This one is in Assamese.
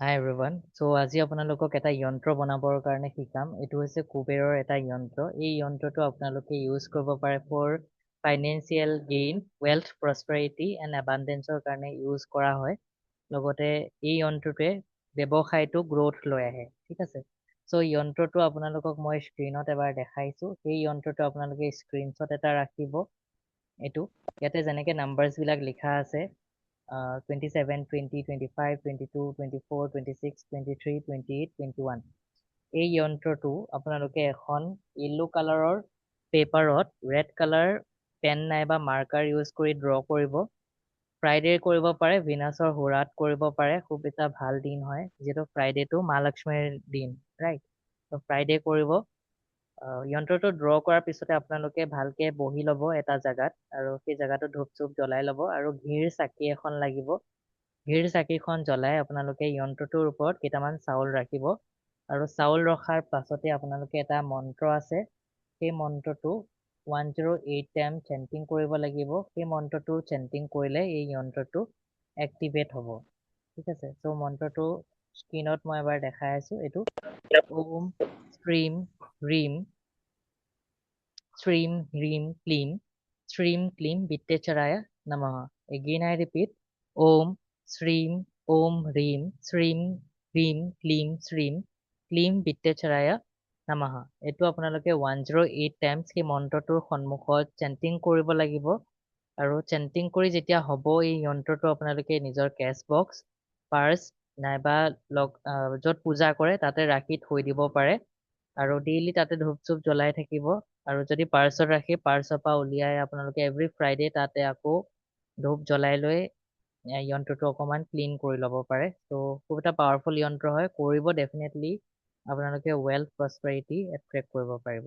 Hi everyone. চ' আজি আপোনালোকক এটা যন্ত্ৰ বনাবৰ কাৰণে শিকাম। এইটো হৈছে কুবেৰৰ এটা যন্ত্ৰ। এই যন্ত্ৰটো আপোনালোকে ইউজ কৰিব পাৰে for financial gain, wealth, prosperity and এবাণ্ডেঞ্চৰ কাৰণে ইউজ কৰা হয়। লগতে এই যন্ত্ৰটোৱে ব্যৱসায়টো গ্ৰ'থ লৈ আহে, ঠিক আছে? চ' যন্ত্ৰটো আপোনালোকক মই স্ক্ৰীণত এবাৰ দেখাইছোঁ। সেই যন্ত্ৰটো আপোনালোকে স্ক্ৰীনশ্বট এটা ৰাখিব। এইটো ইয়াতে যেনেকে নাম্বাৰ্ছবিলাক লিখা আছে, 27, 20, 25, 22, 24, 26, 23, 28, 21। এই যন্ত্ৰটো আপোনালোকে এখন য়েল্ল' কালাৰৰ পেপাৰত ৰেড কালাৰ পেন নাইবা মাৰ্কাৰ ইউজ কৰি ড্ৰ কৰিব। ফ্ৰাইডে কৰিব পাৰে, ভিনাছৰ হোৰাত কৰিব পাৰে। খুব এটা ভাল দিন হয়, যিহেতু ফ্ৰাইডেটো মা লক্ষ্মীৰ দিন, ৰাইট? ত' ফ্ৰাইডে কৰিব। যন্ত্ৰটো ড্ৰ কৰাৰ পিছতে আপোনালোকে ভালকে বহি ল'ব এটা জাগাত আৰু সেই জাগাটোত ধূপ চুপ জ্বলাই ল'ব আৰু ঘিৰ চাকি এখন লাগিব। ঘিৰ চাকিখন জ্বলাই আপোনালোকে যন্ত্ৰটোৰ ওপৰত কেইটামান চাউল ৰাখিব আৰু চাউল ৰখাৰ পাছতে আপোনালোকে এটা মন্ত্ৰ আছে, সেই মন্ত্ৰটো 108 টাইম চেণ্টিং কৰিব লাগিব। সেই মন্ত্ৰটো চেণ্টিং কৰিলে এই যন্ত্ৰটো এক্টিভেট হ'ব, ঠিক আছে? চ' মন্ত্ৰটো স্ক্ৰীণত মই এবাৰ দেখাই আছো। এইটো ওম শ্ৰীম হ্ৰীম শ্ৰীম হ্ৰীম ক্লীম শ্ৰীম ক্লীম বিত্তেচৰায় নমঃ। Again I repeat, ওম শ্ৰীম ওম হ্ৰীম শ্ৰীম হ্ৰীম ক্লীম শ্ৰীম ক্লীম বিত্তেচৰায় নমঃ। এইটো আপোনালোকে 108 টাইমছ সেই মন্ত্ৰটোৰ সন্মুখত চেণ্টিং কৰিব লাগিব আৰু চেণ্টিং কৰি যেতিয়া হ'ব, এই যন্ত্ৰটো আপোনালোকে নিজৰ কেছ বক্স, পাৰ্চ নাইবা লগ য'ত পূজা কৰে তাতে ৰাখি থৈ দিব পাৰে আৰু ডেইলি তাতে ধূপ চুপ জ্বলাই থাকিব। আৰু যদি পাৰ্চত ৰাখি, পাৰ্চৰ পৰা উলিয়াই আপোনালোকে এভৰি ফ্ৰাইডে তাতে আকৌ ধূপ জ্বলাই লৈ যন্ত্ৰটো অকণমান ক্লিন কৰি ল'ব পাৰে। ত' খুব এটা পাৱাৰফুল যন্ত্ৰ হয়। কৰিব, ডেফিনেটলি আপোনালোকে ৱেল্থ, প্ৰস্পেৰিটি এট্ৰেক্ট কৰিব পাৰিব।